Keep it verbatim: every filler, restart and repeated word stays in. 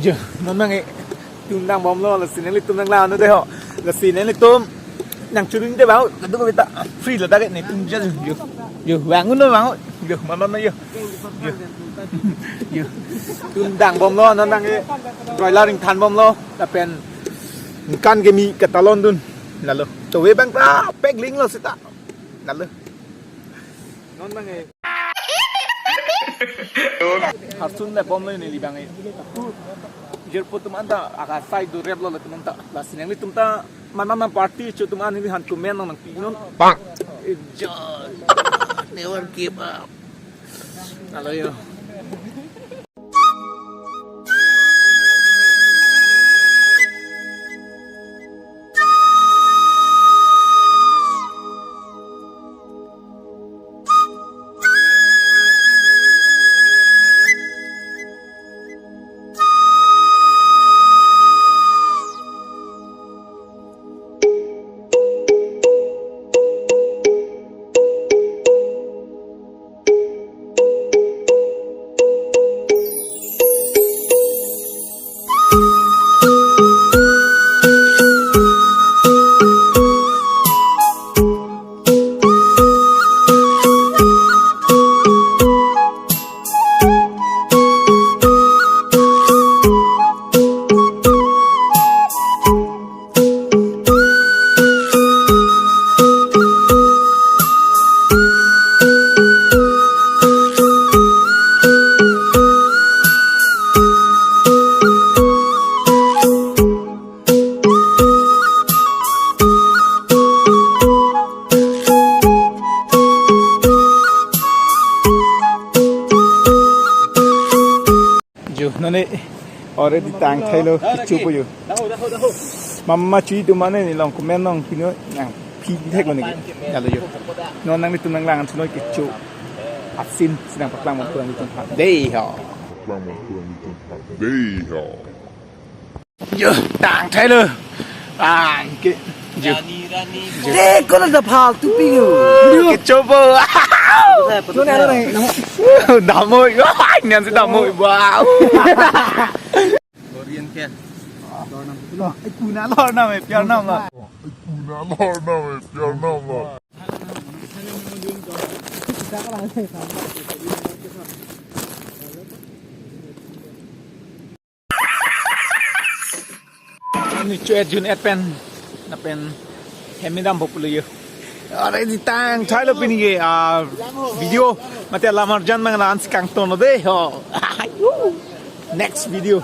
Jo, non abang e, tundang bomlo, lasi nanglitum nanglang-an dei ho. Lasi nanglitum nangchurun dei abang, kadokave ta free lo dak netum jo, jo. Jo, vang un abang, jo, ma non jo. Jo. Jo. Tundang bomlo, non abang e, broiler ingthan bomlo, lapen ingkan kimi katalon dun. Lalo, chove abang ta pek ling lo seta. Lalo. Non abang e. Harsun le bomlo neli abang e. Jirpo atum anta aka sai do rep lo le atum anta. Lasi nanglitum ta mana mana party cho atum an neli han comment nang nangpinon. Bang. Enjoy. Never give up. Lalo jo. Jo, non e, already tangthailo, kecho po jo. Mama chui atum an neli along comment nangpinon, nangpi thek lo neke. Lalo jo. Non nanglitum nanglang-an sunoi kecho. Asin, si nangpaklang bompo nanglitum aphan dei ho. Dei ho. Jo, tangthailo. Anke. Jo. Rani, rani. Jo. Dei, kono da faltu pi jo. Kecho po. Kono da faltu. Damoi. Wah, nyan si damoi. Wow. Korean ke? Lo, eh, puna lo nam, eh, pyar nam lo. Puna lo nam, eh, pyar nam lo. Ni chu et jun et pen, lapen hem dam popular yo. Already tangthailo pini ke, ah, video mate lamar jan mang la ansi kangton lo dei ho. Next video.